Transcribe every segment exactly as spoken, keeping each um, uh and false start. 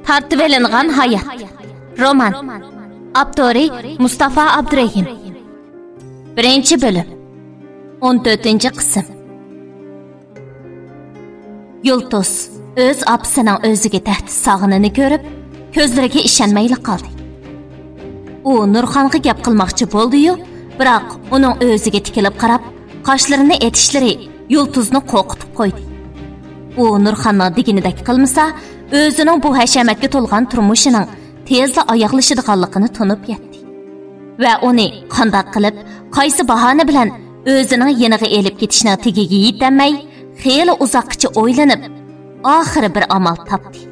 تارتىۋېلىنغان ھايات. رومان. ئاپتورى مۇستافا ئابدۇرېھىم. بىرىنچى بۆلۈم. ئون تۆتىنچى قىسىم. يۇلتۇز ئۆز ئاپىسىنىڭ ئۆزىگە تەھدىت سالغىنىنى كۆرۈپ، كۆزلىرىگە ئىشەنمەيلا قالدى. ئۇ نۇرخانغا گەپ قىلماقچى بولدى-يۇ، بىراق ئۇنىڭ ئۆزىگە تىكىلىپ قاراپ، قاشلىرىنى ئېتىشلىرى يۇلتۇزنى قورقۇتۇپ قويدى. ئۇ نۇرخاننىڭ دېگىنىدەك قىلمىسا، ئۆزىنىڭ بۇ ھەشەمەتكە تولغان تۇرمۇشىنىڭ تېزلا ئاياغلىشىدىغانلىقىنى تونۇپ يەتتى. ۋە ئۇنى قانداق قىلىپ، قايسى باھانە بىلەن ئۆزىنىڭ يېنىغا ئېلىپ كېتىشنىڭ تېگىگە يېتەلمەي، خېلى ئۇزاققىچە ئويلىنىپ، ئاخىرى بىر ئامال تاپتى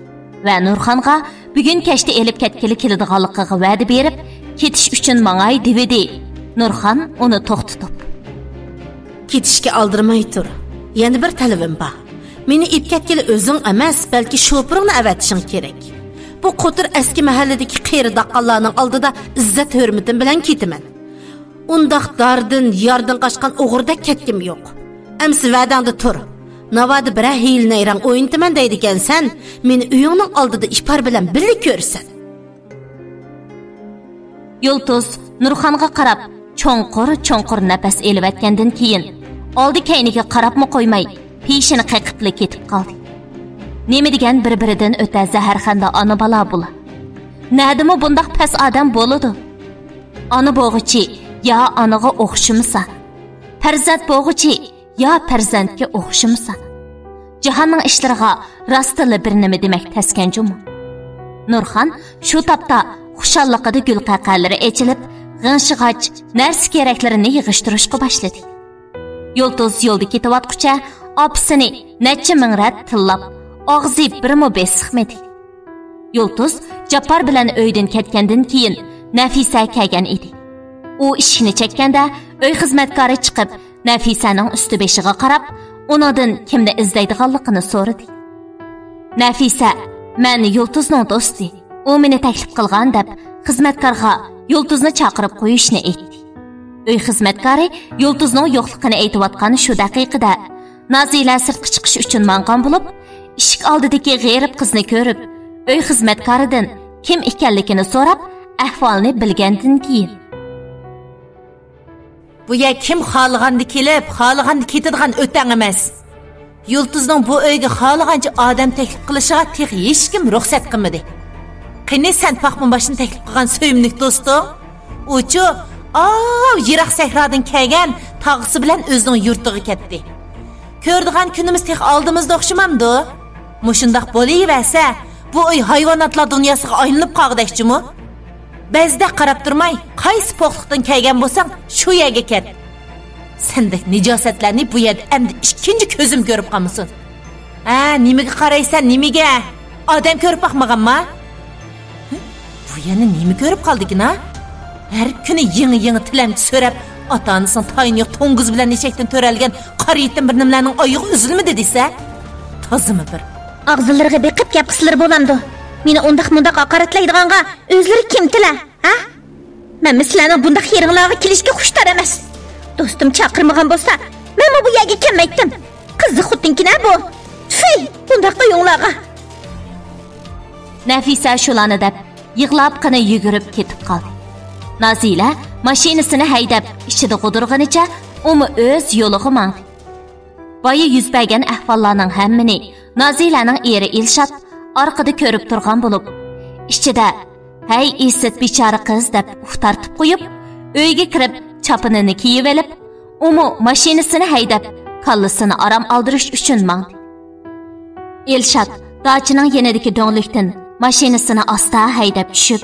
ۋە نۇرخانغا بۈگۈن كەچتە ئېلىپ كەتكىلى كېلىدىغانلىقىغا ۋەدە بېرىپ، كېتىش ئۈچۈن ماڭاي دېۋىدى. نۇرخان ئۇنى توختىتىپ، كېتىشكە ئالدىرىماي تۇر. يەنە بىر تەلىپىم بار. مېنى ئېلىپ كەتكىلى ئۆزۈڭ ئەمەس، بەلكى شوپۇرۇڭنى ئەۋەتىشىڭ كېرەك. بۇ قوتۇر ئەسكى مەھەللىدىكى قېرى داققانلارنىڭ ئالدىدا ئىززەت-ھۆرمىتىم بىلەن كېتىمەن. ئۇنداق داردىن، ياردىن قاچقان ئوغرىدەك كەتكۈم يوق. ئەمسە ۋەدەڭدە تۇر. ناۋادا بىرەر ھىيلە-نەيرەڭ ئوينىتىمەن دەيدىكەنسەن، مېنى ئۆيۈڭنىڭ ئالدىدا ئىپار بىلەن بىللە كۆرىسەن. يۇلتۇز نۇرخانغا قاراپ چوڭقۇر-چوڭقۇر نەپەس ئېلىۋەتكەندىن كېيىن، ئالدى-كەينىگە قاراپمۇ قويماي، پېشىنى قېقىپلا كېتىپ قالدى. نېمە دېگەن بىر-بىرىدىن ئۆتە زەھەرخەندە ئانا-بالا بۇلار. نەدىمۇ بۇنداق پەس ئادەم بولىدۇ؟ ئانا بولغۇچى يا ئانىغا ئوخشىمىسا، پەرزەنت بولغۇچى يا پەرزەنتكە ئوخشىمىسا. جاھاننىڭ ئىشلىرىغا راستتىنلا بىر نېمە دېمەك تەسكەن جۇمۇ. نۇرخان شۇ تاپتا خۇشاللىقىدا گۈل قەقەلىرى ئېچىلىپ، غىڭشىغاچ نەرسە-كېرەكلىرىنى يىغىشتۇرۇشقا باشلىدى. يۇلتۇز يولدا كېتىۋاتقۇچە ئاپىسىنى نەچچە مىڭ رەت تىللاپ، ئاغزى بىرمۇ بېسىقمىدى. يۇلتۇز جاپپار بىلەن ئۆيدىن كەتكەندىن كېيىن نەفىسە كەلگەن ئىدى. ئۇ ئىشىكنى چەككەندە، ئۆي خىزمەتكارى چىقىپ، نەفىسەنىڭ ئۈستى بېشىغا قاراپ، ئۇنىڭدىن كىمنى ئىزدەيدىغانلىقىنى سورىدى. نەفىسە، مەن يۇلتۇزنىڭ دوستى، ئۇ مېنى تەكلىپ قىلغان دەپ، خىزمەتكارغا يۇلتۇزنى چاقىرىپ قويۇشنى ئېيتتى. ئۆي خىزمەتكارى يۇلتۇزنىڭ يوقلۇقىنى ئېيتىۋاتقان شۇ دەقىقىدە، نازىلە سىرتقا چىقىش ئۈچۈن ماڭغان بولۇپ، ئىشىك ئالدىدىكى غېرىب قىزنى كۆرۈپ، ئۆي خىزمەتكارىدىن كىم ئىكەنلىكىنى سوراپ، ئەھۋالنى بىلگەندىن كېيىن، بۇ يەر كىم خالىغاندا كېلىپ، خالىغاندا كېتىدىغان ئۆتەڭ ئەمەس. يۇلتۇزنىڭ بۇ ئۆيگە خالىغانچە ئادەم تەكلىپ قىلىشىغا تېخى ھېچكىم رۇخسەت قىلمىدى. قېنى، سەن پاخمىباشنى تەكلىپ قىلغان سۆيۈملۈك دوستۇڭ؟ ئۇچۇ ئاۋۇ يىراق سەھرادىن كەلگەن تاغىسى بىلەن ئۆزىنىڭ يۇرتىغا كەتتى. كۆرىدىغان كۈنىمىز تېخى ئالدىمىزدا ئوخشىمامدۇ؟ مۇشۇنداق بولۇۋەرسە، بۇ ئۆي ھايۋاناتلار دۇنياسىغا ئايلىنىپ قالغۇدەك جۇمۇ. بەزىدە قاراپ تۇرماي، قايسى پوقلۇقتىن كەلگەن بولساڭ، شۇ يەرگە كەت. سەندەك نىجاسەتلەرنى بۇ يەردە ئەمدى ئىككىنچى كۆزۈم كۆرۈپ قالمىسۇن. ھە، نېمىگە قارايسەن، نېمىگە؟ ئادەم كۆرۈپ باقمىغانما؟ ھە؟ بۇ يەنە نېمە كۆرۈپ قالدىكىنا؟ ھەر كۈنى يېڭى-يېڭى تىلەمچە سۆرەپ، ئاتا-ئانىسىنىڭ تايىنى يوق توڭگۇزى بىلەن ئېشەكتىن تۆرەلگەن قارا يېتىم بىر نېمىلەرنىڭ ئايىغى ئۈزۈلمىدى دېسە؟ تازىمۇ بىر. ئاغزىلىرىغا بېقىپ گەپ قىلسىلىرى بولامدۇ؟ مېنى ئۇنداق-مۇنداق ھاقارەتلەيدىغانغا ئۆزلىرى كىمتىلە، ھە؟ مەنمۇ سىلەرنىڭ بۇنداق يېرىڭلارغا كېلىشكە خۇشتار ئەمەس. دوستۇم چاقىرمىغان بولسا، مەنمۇ بۇ يەرگە كەلمەيتتىم. قىزىق خوتۇنكىنە بۇ. تفۇي، بۇنداق ئۆيۈڭلارغا. نەفىسە شۇلارنى دەپ، يىغلاپ قېنى يۈگۈرۈپ كېتىپ قالدى. نازىلە ماشىنىسىنى ھەيدەپ، ئىچىدە غودۇرغىنىچە ئۇمۇ ئۆز يولىغا ماڭدى. بايا يۈز بەرگەن ئەھۋاللارنىڭ ھەممىنى نازىلەنىڭ ئېرى ئىلشات ئارقىدا كۆرۈپ تۇرغان بولۇپ، ئىچىدە، ھەي ئىسىت بىچارە قىز دەپ ئۇھ تارتىپ قويۇپ، ئۆيگە كىرىپ چاپىنىنى كىيىۋېلىپ، ئۇمۇ ماشىنىسىنى ھەيدەپ، كاللىسىنى ئارام ئالدۇرۇش ئۈچۈن ماڭدى. ئىلشات داچىنىڭ يېنىدىكى دۆڭلۈكتىن ماشىنىسىنى ئاستا ھەيدەپ چۈشۈپ،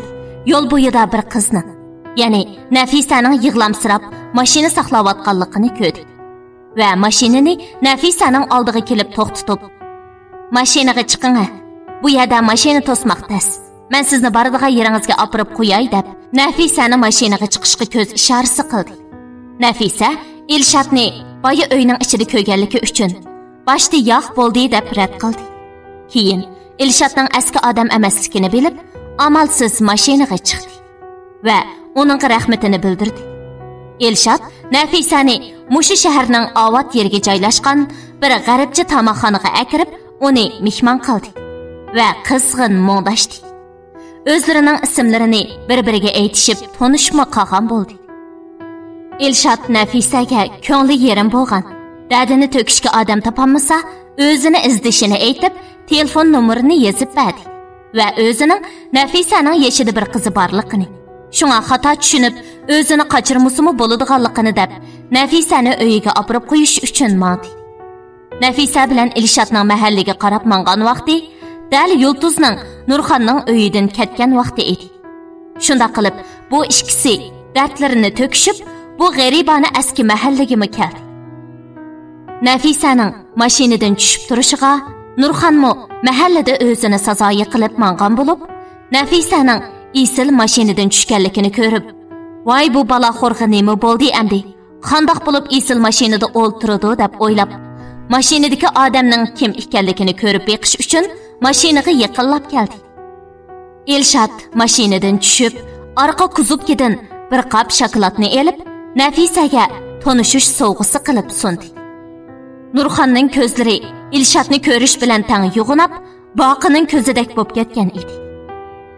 يول بويىدا بىر قىزنىڭ، يەنى نەفىسەنىڭ يىغلامسىراپ ماشىنا ساقلاۋاتقانلىقىنى كۆردى ۋە ماشىنىنى نەفىسەنىڭ ئالدىغا كېلىپ توختىتىپ، ماشىنىغا چىقىڭە، بۇ يەردە ماشىنا توسماق تەس. مەن سىزنى بارىدىغان يېرىڭىزگە ئاپىرىپ قوياي دەپ، نەفىسەنى ماشىنىغا چىقىشقا كۆز ئىشارىسى قىلدى. نەفىسە ئىلشاتنى بايا ئۆينىڭ ئىچىدە كۆرگەنلىكى ئۈچۈن، باشتا ياق بولدى دەپ رەت قىلدى. كېيىن ئىلشاتنىڭ ئەسكى ئادەم ئەمەسلىكىنى بىلىپ، ئامالسىز ماشىنىغا چىقتى ۋە ئۇنىڭغا رەھمىتىنى بىلدۈردى. ئىلشات نەفىسەنى مۇشۇ شەھەرنىڭ ئاۋات يېرىگە جايلاشقان بىر غەربچە تاماقخانىغا ئەكىرىپ، ئۇنى مېھمان قىلدى. ۋە قىزغىن مۇڭداشتى. ئۆزلىرىنىڭ ئىسىملىرىنى بىر-بىرىگە ئېيتىشىپ تونۇشۇپمۇ قالغان بولدى. ئىلشات نەفىسەگە كۆڭلى يېرىم بولغان، دەردىنى تۆكۈشكە ئادەم تاپالمىسا، ئۆزىنى ئىزدىشىنى ئېيتىپ، تېلېفون نومۇرىنى يېزىپ بەردى ۋە ئۆزىنىڭ نەفىسەنىڭ يېشىدا بىر قىزى بارلىقىنى، شۇڭا خاتا چۈشىنىپ، ئۆزىنى قاچۇرمىسىمۇ بولىدىغانلىقىنى دەپ، نەفىسەنى ئۆيىگە ئاپىرىپ قويۇش ئۈچۈن ماڭدى. نەفىسە بىلەن ئىلشاتنىڭ مەھەللىگە قاراپ ماڭغان ۋاقتى دەل يۇلتۇزنىڭ نۇرخاننىڭ ئۆيىدىن كەتكەن ۋاقتى ئىدى. شۇنداق قىلىپ، بۇ ئىككىسى دەردلىرىنى تۆكۈشۈپ، بۇ غېرىبانە ئەسكى مەھەللىگىمۇ كەلدى. نەفىسەنىڭ ماشىنىدىن چۈشۈپ تۇرۇشىغا نۇرخانمۇ مەھەللىدە ئۆزىنى سازايى قىلىپ ماڭغان بولۇپ، نەفىسەنىڭ ئېسىل ماشىنىدىن چۈشكەنلىكىنى كۆرۈپ، ۋاي، بۇ بالاخورغا نېمە بولدى ئەمدى؟ قانداق بولۇپ ئېسىل ماشىنىدا ئولتۇرىدۇ دەپ ئويلاپ، ماشىنىدىكى ئادەمنىڭ كىم ئىكەنلىكىنى كۆرۈپ بېقىش ئۈچۈن ماشىنىغا يېقىنلاپ كەلدى. ئىلشات ماشىنىدىن چۈشۈپ، ئارقا كۇزوپكىدىن بىر قاپ شاكىلاتنى ئېلىپ، نەفىسەگە تونۇشۇش سوۋغىسى قىلىپ سۇندى. نۇرخاننىڭ كۆزلىرى ئىلشاتنى كۆرۈش بىلەن تەڭ يوغىناپ، باقىنىڭ كۆزىدەك بولۇپ كەتكەن ئىدى.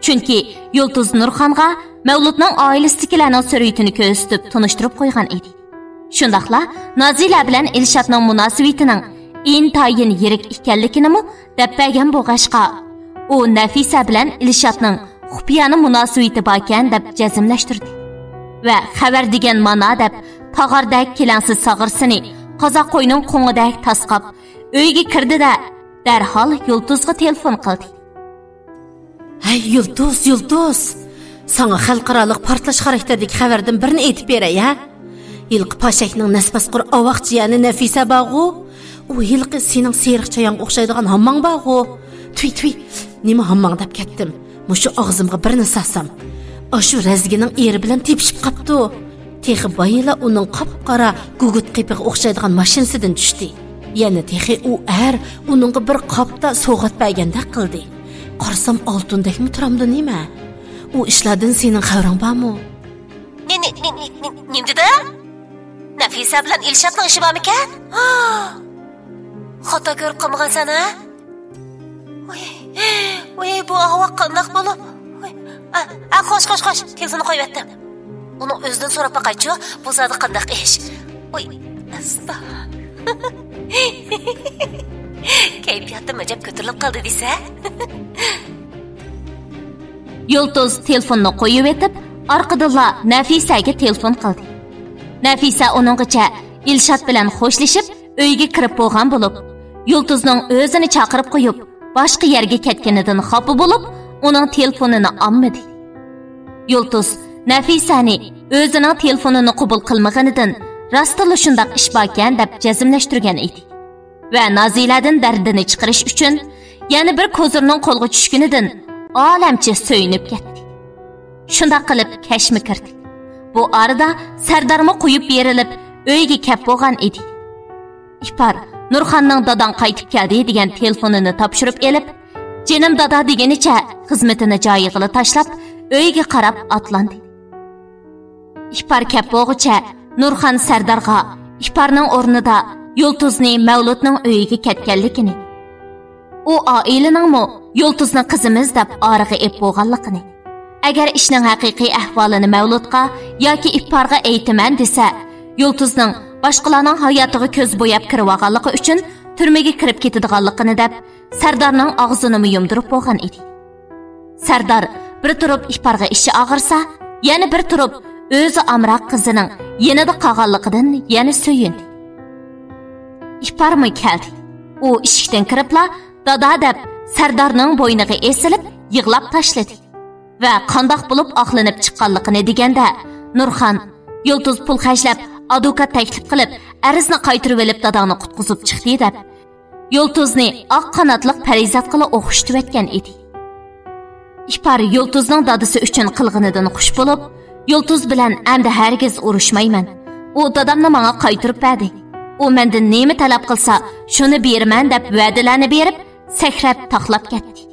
چۈنكى يۇلتۇز نۇرخانغا مەۋلۇتنىڭ ئائىلىسىدىكىلەرنىڭ سۈرىتىنى كۆرسىتىپ تونۇشتۇرۇپ قويغان ئىدى. شۇنداقلا نازىلە بىلەن ئىلشاتنىڭ مۇناسىۋىتىنىڭ ئىنتايىن يىرىك ئىكەنلىكىنىمۇ دەپ بەرگەن بولغاچقا، ئۇ نەفىسە بىلەن ئىلشاتنىڭ خۇپىيانە مۇناسىۋىتى باركەن دەپ جەزملەشتۈردى ۋە خەۋەر دېگەن مانا دەپ تاغاردەك كېلەڭسىز ساغرىسىنى قازا قوينىڭ قوڭىدەك تاسقاپ، ئۆيگە كىردى-دە، دەرھال يۇلتۇزغا تېلېفون قىلدى. ھەي، يۇلتۇز، يۇلتۇز! ساڭا خەلقئارالىق پارتلاش خاراكتېرىدىكى خەۋەردىن بىرنى ئېيتىپ بېرەي، ھە؟ ھېلىقى پاشەكنىڭ نەسبەس قۇر ئاۋاق جىيەنى نەفىسە بارغۇ؟ ئۇ ھېلىقى سېنىڭ سېرىق چاياڭغا ئوخشايدىغان ھامماڭ بارغۇ؟ تۈي، تۈي، نېمە ھامماڭ دەپ كەتتىم. مۇشۇ ئاغزىمغا بىرنى سالسام، ئاشۇ رەزگىنىڭ ئېرى بىلەن تېپىشىپ قاپتۇ. تېخى بايىلا ئۇنىڭ قاپقارا گۇگۇت قېپىغا ئوخشايدىغان ماشىنىسىدىن چۈشتى. يەنە تېخى ئۇ ئەر ئۇنىڭغا بىر قاپتا سوۋغات بەرگەندەك قىلدى. قارىسام، ئالتۇندەكمۇ تۇرامدۇ نېمە؟ ئۇ ئىشلاردىن سېنىڭ خەۋىرىڭ بارمۇ؟ نېمە دېدىڭ؟ نەفىسە بىلەن ئىلشاتنىڭ ئىشى بارمىكەن؟ خاتا كۆرۈپ قالمىغانسەن، ھە؟ ۋاي، ۋاي، بۇ ئاۋاق قانداق بولۇپ؟ ۋاي، ئا، ئا، خوش، خوش، خوش، تېلېفوننى قويۇۋەتتىم. ئۇنىڭ ئۆزىدىن سوراپ باقايچۇ، بۇ زادى قانداق ئىش؟ ۋاي، ئاستا. كەيپىياتىم ئەجەب كۆتۈرۈلۈپ قالدى دېسە. يۇلتۇز تېلېفوننى قويۇۋېتىپ، ئارقىدىنلا نەفىسەگە تېلېفون قىلدى. نەفىسە ئۇنىڭغىچە ئىلشات بىلەن خوشلىشىپ، ئۆيگە كىرىپ بولغان بولۇپ، يۇلتۇزنىڭ ئۆزىنى چاقىرىپ قويۇپ، باشقا يەرگە كەتكىنىدىن خاپا بولۇپ، ئۇنىڭ تېلېفونىنى ئالمىدى. يۇلتۇز نەفىسەنى ئۆزىنىڭ تېلېفونىنى قوبۇل قىلمىغىنىدىن، راستلا شۇنداق ئىش باركەن دەپ جەزملەشتۈرگەن ئىدى ۋە نازىلەدىن دەردىنى چىقىرىش ئۈچۈن يەنە بىر كوزىرنىڭ قولىغا چۈشكىنىدىن ئالەمچە سۆيۈنۈپ كەتتى. شۇنداق قىلىپ كەچمۇ كىردى. بۇ ئارىدا سەردارمۇ قويۇپ بېرىلىپ، ئۆيگە كەپ بولغان ئىدى. ئىپار نۇرخاننىڭ داداڭ قايتىپ كەلدى دېگەن تېلېفونىنى تاپشۇرۇپ ئېلىپ، جېنىم دادا دېگىنىچە خىزمىتىنى جايىغىلا تاشلاپ، ئۆيگە قاراپ ئاتلاندى. ئىپار كەپ بولغۇچە نۇرخان سەردارغا ئىپارنىڭ ئورنىدا يۇلتۇزنى مەۋلۇتنىڭ ئۆيىگە كەتكەنلىكىنى، ئۇ ئائىلىنىڭمۇ يۇلتۇزنى قىزىمىز دەپ ئارىغا ئېپ بولغانلىقىنى، ئەگەر ئىشنىڭ ھەقىقىي ئەھۋالىنى مەۋلۇتقا ياكى ئىپارغا ئېيتىمەن دېسە، يۇلتۇزنىڭ باشقىلارنىڭ ھاياتىغا كۆز بوياپ كىرىۋالغانلىقى ئۈچۈن تۈرمىگە كىرىپ كېتىدىغانلىقىنى دەپ، سەردارنىڭ ئاغزىنىمۇ يۇمدۇرۇپ بولغان ئىدى. سەردار بىر تۇرۇپ ئىپارغا ئىچى ئاغرىسا، يەنە بىر تۇرۇپ ئۆزى ئامراق قىزىنىڭ يېنىدا قالغانلىقىدىن يەنە سۆيۈندى. ئىپارمۇ كەلدى. ئۇ ئىشىكتىن كىرىپلا، دادا دەپ، سەردارنىڭ بوينىغا ئېسىلىپ يىغلاپ تاشلىدى ۋە قانداق بولۇپ ئاقلىنىپ چىققانلىقىنى دېگەندە، نۇرخان، يۇلتۇز پۇل خەجلەپ، ئادۋوكات تەكلىپ قىلىپ، ئەرزنى قايتۇرۇۋېلىپ داداڭنى قۇتقۇزۇپ چىقتى دەپ، يۇلتۇزنى ئاق قاناتلىق پەرىزاتقىلا ئوخشىتىۋەتكەن ئىدى. ئىپار يۇلتۇزنىڭ دادىسى ئۈچۈن قىلغىنىدىن خۇش بولۇپ، يۇلتۇز بىلەن ئەمدى ھەرگىز ئۇرۇشمايمەن. ئۇ دادامنى ماڭا قايتۇرۇپ بەردى. ئۇ مەندىن نېمە تەلەپ قىلسا، شۇنى بېرىمەن دەپ ۋەدىلەرنى بېرىپ، سەكرەپ تاقلاپ كەتتى.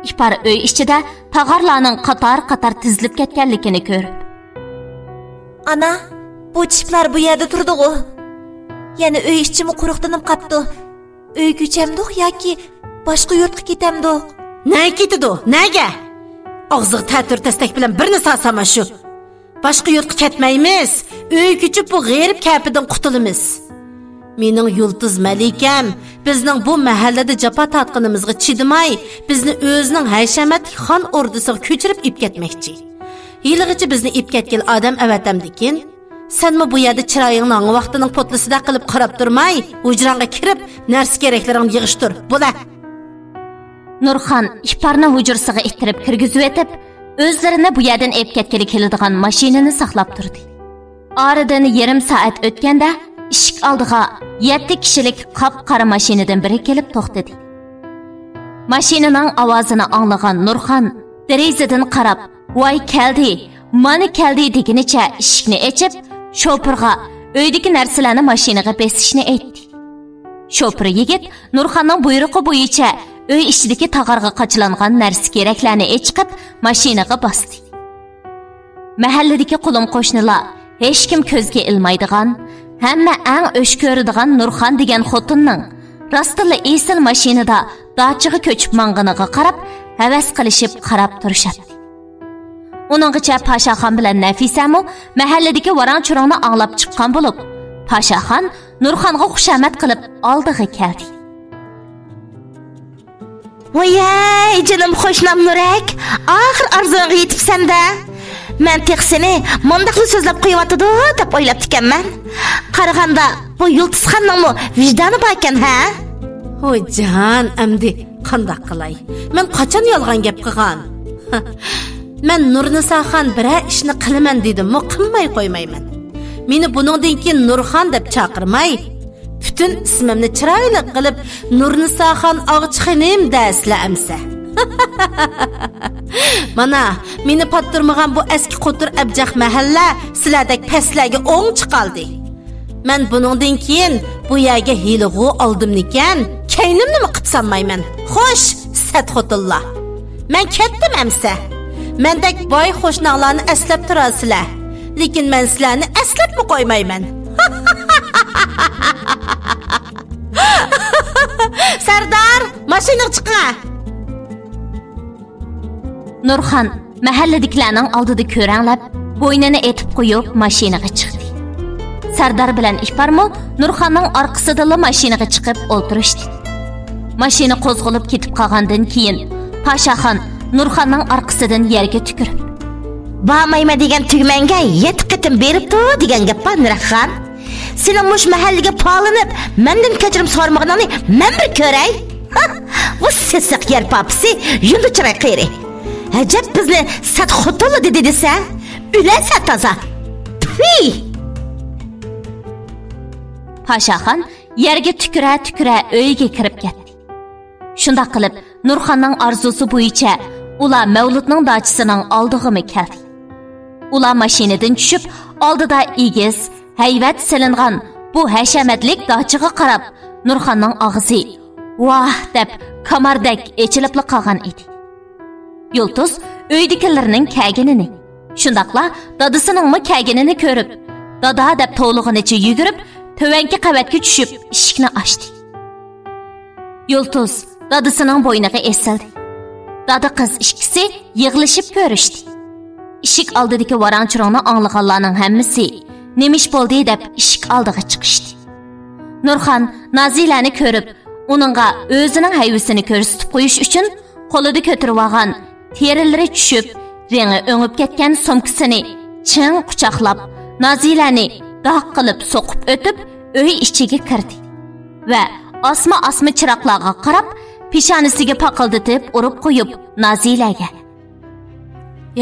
ئىپار ئۆي ئىچىدە تاغارلارنىڭ قاتار-قاتار تىزىلىپ كەتكەنلىكىنى كۆرۈپ. ئانا، بۇ چىپلار بۇ يەردە تۇردىغۇ؟ يەنە ئۆي ئىچىمۇ قۇرۇقلىنىپ قاپتۇ. ئۆي كۆچەمدۇق ياكى باشقا يۇرتقا كېتەمدۇق؟ نەگە كېتىدۇ؟ نەگە؟ ئاغزىغا تەتۈر تەستەك بىلەن بىرنى سالسام ئاشۇ. باشقا يۇرتقا كەتمەيمىز. ئۆي كۆچۈپ بۇ غېرىب كەپىدىن قۇتۇلىمىز. مېنىڭ يۇلتۇز مەلىكەم بىزنىڭ بۇ مەھەللىدە جاپا تارتقىنىمىزغا چىدىماي، بىزنى ئۆزىنىڭ ھەشەمەتلىك خان ئوردىسىغا كۆچۈرۈپ ئېلىپ كەتمەكچى. ھېلىغىچە بىزنى ئېلىپ كەتكىلى ئادەم ئەۋەتەمدىكىن؟ سەنمۇ بۇ يەردە چىرايىڭنى ھاڭۋاقتىنىڭ پوتلىسىدەك قىلىپ قاراپ تۇرماي، ھۇجراڭغا كىرىپ، نەرسە-كېرەكلىرىڭنى يىغىشتۇر. بولە! نۇرخان ئىپارنى ھۇجرىسىغا ئىتتىرىپ كىرگۈزۈۋېتىپ، ئۆزلىرىنى بۇ يەردىن ئېلىپ كەتكىلى كېلىدىغان ماشىنىنى ساقلاپ تۇردى. ئارىدىن يېرىم سائەت ئۆتكەندە، ئىشىك ئالدىغا يەتتە كىشىلىك قاپقارا ماشىنىدىن بىرى كېلىپ توختىدى. ماشىنىنىڭ ئاۋازىنى ئاڭلىغان نۇرخان دېرىزىدىن قاراپ، «ۋاي كەلدى، مانا كەلدى» دېگىنىچە ئىشىكنى ئېچىپ، شوپۇرغا ئۆيدىكى نەرسىلەرنى ماشىنىغا بېسىشنى ئېيتتى. شوپۇر يىگىت نۇرخاننىڭ بۇيرۇقى بويىچە ئۆي ئىچىدىكى تاغارغا قاچىلانغان نەرسە-كېرەكلەرنى ئېچىقىپ، ماشىنىغا باستى. مەھەللىدىكى قولۇم-قوشنىلار ھېچكىم كۆزگە ئىلمايدىغان، ھەممە ئەڭ ئۆچ كۆرىدىغان نۇرخان دېگەن خوتۇننىڭ راستتىنلا ئېسىل ماشىنىدا داچىغا كۆچۈپ ماڭغىنىغا قاراپ، ھەۋەس قىلىشىپ قاراپ تۇرۇشاتتى. ئۇنىڭغىچە پاشاخان بىلەن نەفىسەمۇ مەھەللىدىكى ۋاراڭ-چۇرۇڭنى ئاڭلاپ چىققان بولۇپ، پاشاخان نۇرخانغا خۇشامەت قىلىپ ئالدىغا كەلدى. ۋايەي، جېنىم قوشنام نۇرەك، ئاخىر ئارزۇڭغا يېتىپسەن-دە. مەن تېخى سېنى مۇنداقلا سۆزلەپ قويۇۋاتىدۇ دەپ ئويلاپتىكەنمەن. قارىغاندا، بۇ يۇلتۇزخاننىڭمۇ ۋىجدانى باركەن، ھە؟ ھوي جان، ئەمدى قانداق قىلاي؟ مەن قاچان يالغان گەپ قىلغان؟ مەن نۇرنىساخان بىرەر ئىشنى قىلىمەن دېدىممۇ، قىلماي قويمايمەن. مېنى بۇنىڭدىن كېيىن نۇرخان دەپ چاقىرماي، پۈتۈن ئىسمىمنى چىرايلىق قىلىپ، نۇرنىساخان ئاغىچى خېنىم دەسىلە ئەمسە. مانا، مېنى پاتتۇرمىغان بۇ ئەسكى قوتۇر ئەبجەق مەھەللە سىلەردەك پەسلەرگە ئوڭ چىقالدى. مەن بۇنىڭدىن كېيىن بۇ يەرگە ھېلىغۇ ئالدىمنىكەن، كەينىمنىمۇ قىپ سالمايمەن. خوش، سەت خوتۇنلار! مەن كەتتىم ئەمسە. مەندەك باي قوشناڭلارنى ئەسلەپ تۇرارسىلەر. لېكىن مەن سىلەرنى ئەسلەپمۇ قويمايمەن. سەردار، ماشىنىغا چىقىڭە! نۇرخان مەھەللىدىكىلەرنىڭ ئالدىدا كۆرەڭلەپ، بوينىنى ئېتىپ قويۇپ، ماشىنىغا چىقتى. سەردار بىلەن ئىپارمۇ نۇرخاننىڭ ئارقىسىدىنلا ماشىنىغا چىقىپ ئولتۇرۇشتى. ماشىنا قوزغىلىپ كېتىپ قالغاندىن كېيىن، پاشاخان نۇرخاننىڭ ئارقىسىدىن يەرگە تۈكۈرۈپ، «بارمايمەن دېگەن تۈگمەنگە يەتتە قېتىم بېرىپتۇ دېگەن گەپ بار، نۇرەخان. سېنىڭ مۇشۇ مەھەللىگە پالىنىپ، مەندىن كەچۈرۈم سورىمىغىنىڭنى مەن بىر كۆرەي. ھا، بۇ سېسىق يەر پاپىسى يۇندى چىراي قېرى. ئەجەب بىزنى سەت خوتۇنلا دېدى دېسە، ئۆلەسە تازا. پۈي!» پاشاخان يەرگە تۈكۈرە-تۈكۈرە ئۆيىگە كىرىپ كەتتى. شۇنداق قىلىپ، نۇرخاننىڭ ئارزۇسى بويىچە ئۇلار مەۋلۇتنىڭ داچىسىنىڭ ئالدىغىمۇ كەلدى. ئۇلار ماشىنىدىن چۈشۈپ، ئالدىدا ئېگىز، ھەيۋەت سېلىنغان بۇ ھەشەمەتلىك داچىغا قاراپ، نۇرخاننىڭ ئاغزى «ۋاھ» دەپ كاماردەك ئېچىلىپلا قالغان ئىدى. يۇلتۇز ئۆيدىكىلىرىنىڭ كەلگىنىنى، شۇنداقلا دادىسىنىڭمۇ كەلگىنىنى كۆرۈپ، «دادا» دەپ توۋلىغىنىچە يۈگۈرۈپ، تۆۋەنكى قەۋەتكە چۈشۈپ، ئىشىكنى ئاچتى. يۇلتۇز دادىسىنىڭ بوينىغا ئېسىلدى. دادا قىز ئىككىسى يىغلىشىپ كۆرۈشتى. ئىشىك ئالدىدىكى ۋاراڭ-چۇرۇڭنى ئاڭلىغانلارنىڭ ھەممىسى «نېمە ئىش بولدى؟» دەپ ئىشىك ئالدىغا چىقىشتى. نۇرخان نازىلەنى كۆرۈپ، ئۇنىڭغا ئۆزىنىڭ ھەيۋىسىنى كۆرسىتىپ قويۇش ئۈچۈن قولىدا كۆتۈرۈۋالغان تېرىلىرى چۈشۈپ، رېڭى ئۆڭۈپ كەتكەن سومكىسىنى چىڭ قۇچاقلاپ، نازىلەنى داق قىلىپ سوقۇپ ئۆتۈپ، ئۆي ئىچىگە كىردى ۋە ئاسما-ئاسما چىراغلارغا قاراپ، پېشانىسىگە پاقىلدىتىپ ئۇرۇپ قويۇپ، نازىلەگە: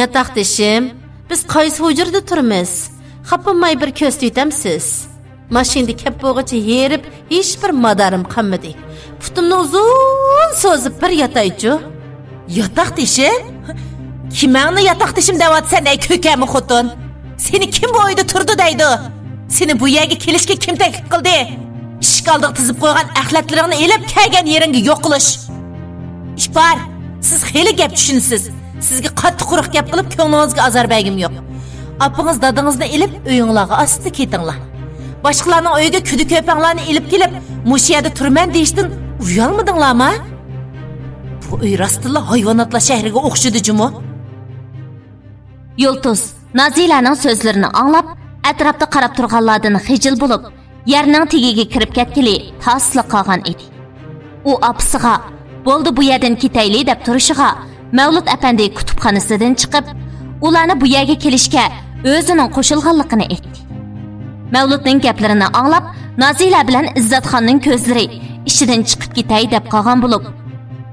«ياتاقدىشىم، بىز قايسى ھۇجرىدا تۇرىمىز؟ خاپىماي بىر كۆرسىتىۋېتەمسىز؟ ماشىنىدا كەپ بولغۇچە ھېرىپ، ھېچبىر مادارىم قالمىدى. پۇتۇمنى ئۇزۇن سوزۇپ بىر ياتايچۇ.» «ياتاقدىشىم؟ كىمەڭنى ياتاقدىشىم دەۋاتىسەن، ئەي كۆكەمە خوتۇن؟ سېنى كىم بۇ ئۆيدە تۇرىدۇ دەيدۇ؟ سېنى بۇ يەرگە كېلىشكە كىم تەكلىپ قىلدى؟ ئىشىك ئالدىغا تىزىپ قويغان ئەخلەتلىرىڭنى ئېلىپ، كەلگەن يېرىڭگە يوقىلىش.» «ئىپار، سىز خېلى گەپ چۈشىنىسىز. سىزگە قاتتىق قورۇق گەپ قىلىپ، كۆڭلىڭىزگە ئازار بەرگۈم يوق. ئاپىڭىز دادىڭىزنى ئېلىپ، ئۆيۈڭلارغا ئاستا كېتىڭلار. باشقىلارنىڭ ئۆيىگە كۈدە-كۆپەڭلارنى ئېلىپ كېلىپ، مۇشۇ يەردە تۇرىمەن دېيىشتىن ئۇيالمىدىڭلارمۇ؟» بۇ ئۆي راستتىنلا ھايۋاناتلار شەھىرىگە ئوخشىدى جۇمۇ. يۇلتۇز نازىلەنىڭ سۆزلىرىنى ئاڭلاپ، ئەتراپتا قاراپ تۇرغانلاردىن خىجىل بولۇپ، يەرنىڭ تېگىگە كىرىپ كەتكىلى تاسلا قالغان ئىدى. ئۇ ئاپىسىغا، «بولدى، بۇ يەردىن كېتەيلى» دەپ تۇرۇشىغا، مەۋلۇت ئەپەندى كۇتۇپخانىسىدىن چىقىپ، ئۇلارنى بۇ يەرگە كېلىشكە ئۆزىنىڭ قوشۇلغانلىقىنى ئېيتتى. مەۋلۇتنىڭ گەپلىرىنى ئاڭلاپ، نازىلە بىلەن ئىززەتخاننىڭ كۆزلىرى ئىشىدىن چىقىپ كېتەي دەپ قالغان بولۇپ،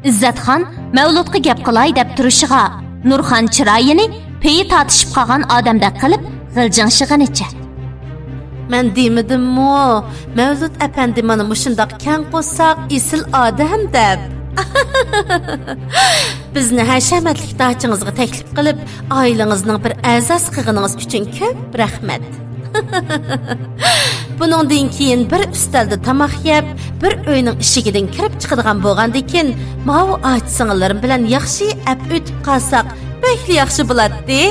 ئىززەتخان مەۋلۇتقا گەپ قىلاي دەپ تۇرۇشىغا، نۇرخان چىرايىنى پېيى تارتىشىپ قالغان ئادەمدەك قىلىپ غىلجىڭشىغىنىچە، «مەن دېمىدىممۇ، مەۋلۇت ئەپەندى مانا مۇشۇنداق كەڭ قورساق، ئېسىل ئادەم دەپ؟» بىزنى ھەشەمەتلىك داچىڭىزغا تەكلىپ قىلىپ، ئائىلىڭىزنىڭ بىر ئەزاسى قىلغىنىڭىز ئۈچۈن كۆپ رەھمەت. بۇنىڭدىن كېيىن بىر ئۈستەلدە تاماق يەپ، بىر ئۆينىڭ ئىشىكىدىن كىرىپ چىقىدىغان بولغاندىكىن، ماۋۇ ئاچا-سىڭىللىرىم بىلەن ياخشى ئەپ ئۆتۈپ قالساق، بەكلا ياخشى بولاتتى.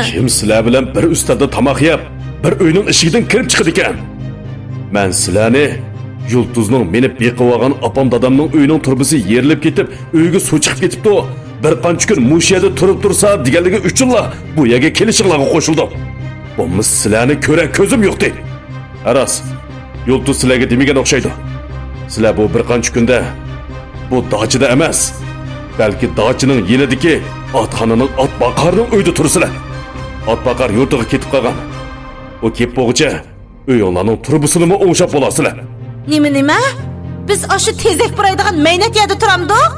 كىم سىلەر بىلەن بىر ئۈستەلدە تاماق يەپ، بىر ئۆينىڭ ئىشىكىدىن كىرىپ چىقىدىكەن؟ مەن سىلەرنى يۇلتۇزنىڭ مېنى بېقىۋالغان ئاپام دادامنىڭ ئۆيىنىڭ تۇرۇبىسى يېرىلىپ كېتىپ، ئۆيىگە سۇ چىقىپ كېتىپتۇ، بىر قانچە كۈن مۇشۇ يەردە تۇرۇپ تۇرسا دېگەنلىكى ئۈچۈنلا بۇ يەرگە كېلىشىڭلارغا قوشۇلدۇم. بولمىسا سىلەرنى كۆرەر كۆزۈم يوقتى. ھە راست، يۇلتۇز سىلەرگە دېمىگەن ئوخشايدۇ. سىلەر بۇ بىر قانچە كۈندە بۇ داچىدا ئەمەس، بەلكى داچىنىڭ يېنىدىكى ئاتخانىنىڭ ئات باقارنىڭ ئۆيىدە تۇرىسىلەر. ئات باقار يۇرتىغا كېتىپ قالغان. ئۇ كېلىپ بولغۇچە ئۆيۈڭلارنىڭ تۇرۇبىسىنىمۇ ئوڭشاپ بولارسىلەر. نېمە، نېمە؟ بىز ئاشۇ تېزەك پۇرايدىغان مەينەت يەردە تۇرامدۇق؟